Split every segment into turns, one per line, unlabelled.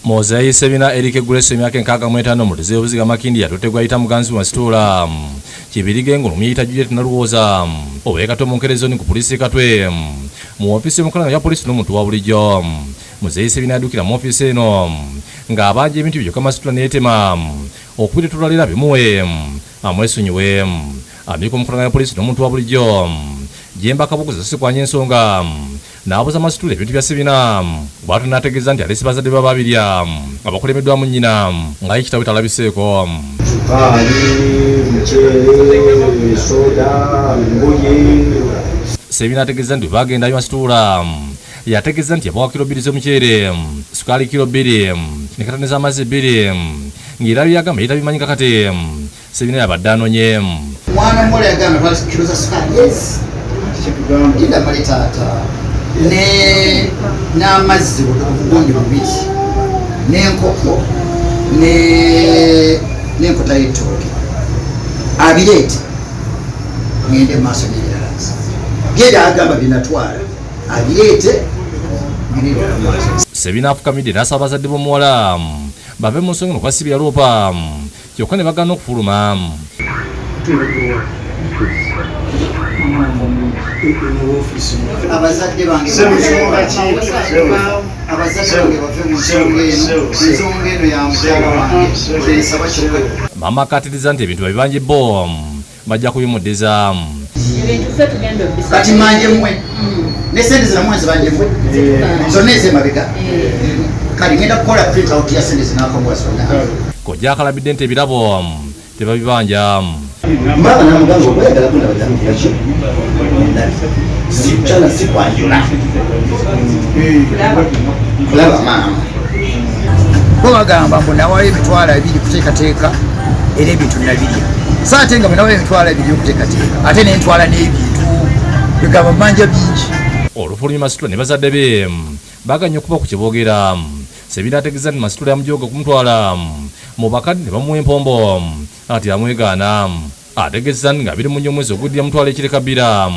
Muzeeyi Ssebina Eric Grace emyaka 65 mutuze w'obuziga Makindye yatutte gw'ayita muganzi we Masituula Kibirige ng'olumuyita Juliet Naluwooza ow'e Katwe mu Nkere Zone ku poliisi e Katwe mu ofiisi y'omukulanga ya poliisi n'omuntu wa bulijjo. Muzeeyi Ssebina yaddukira mu ofiisi eno ng'abanja ebintu bye kyokka Masituula ne yeetema okubiretulwa leero abimuwe amwesonyiwe. Amyuka omukulanga ya poliisi n'omuntu wa bulijjo Jemba Kabuguza sikwanya ensonga n'abuuza Masituula ebintu bya Ssebina bw'atyo n'ategeeza nti alese bazadde be babirya abakulembeddwamu nnyina nga ye kitaawe talabiseeko.
Sukaali, muceere, soda, engoye.
Ssebina ategeeza nti bwe baagendayo Masituula yategeeza nti yabawa kilo 2 z'omuceere, sukaali kilo 2 ne katani z'amazzi 2 ng'era bye yagamba ye tabimanyi kakati Ssebina yabadde anonye.
Mwana muwala yagamba twala kilo za sukaali yes. Linda male taata ne n'amazzi obugundi bubiri n'enkoko n'enkota y'ettooke abireete ngende mu maaso n'ebirala bye byagamba bye natwala abireete ngende ebirala mu maaso.
Ssebina afukamidde n'asaba bazadde b'omuwala bave mu nsonga eno kuba si byaloopa kyokka ne bagaana okufuluma.
Abazadde bange bave mu nsonga eno, ensonga eno ya mukyala wange nsaba kyokka.
Maama akkaatiriza nti ebintu babibanje bo bajja kubimuddiza.
Kati manje mmwe ne sente zinamuwe zibanje mmwe zonna ez'emabega, kale ngenda kukola print out ya sente zinakomwa zonna.
Kojja akalabidde nti ebirabo tebabibanja.
Maama namugamba okweyagala kundaba sikyana sikwanjula kulaba maama.
Bo bagamba mbu nawayo 20,000 kuteekateeka era ebintu nabirya. So ate nga bwe nawayo 20,000 okuteekateeka ate nentwala n'ebintu bigamba manja bingi.
Olufulumye Masituula ne bazadde be baganye okuba ku kye boogera. Ssebina ategeeza nti Masituula yamujooga okumutwala mu bakadde ne bamuwa empombo ati amwegaana. Ategeeza nti nga 24 omwezi ogudde yamutwala e Kireka Bbira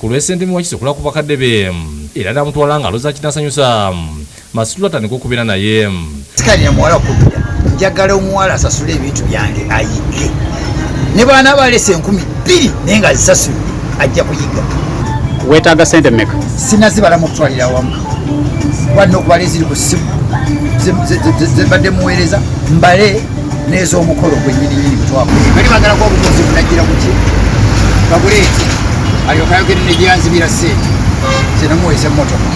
ku lw'essentebe wa Kiso okulaba ku bakadde be era n'amutwala ng'alowooza kinaasanyusa Masituula atandike okubeera naye.
Sikalina muwala kubbira, njagala omuwala asasule ebintu byange ayige. Ne bw'anaaba alese 2,000 naye ng'azisasudde ajja kuyiga.
Weetaaga ssente mmeka?
Sinazibalamu okutwalira awamu. Kuba nina okubala eziri ku ssimu ze mbadde muweereza mbale n'ez'omukolo gwennyininyini gwe twakola. Bali baagala kuba obukozi bunagira ku ki? Baguleete alyoke ayogere ne gye yanzibira ssente ze namuweesa emmotoka.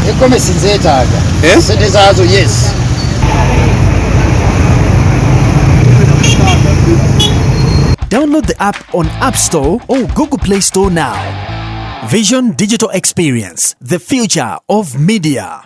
Egomesi nzeetaaga ssente zaazo, yes.
Download the app on App Store or Google Play Store now. Vision Digital Experience, the future of media.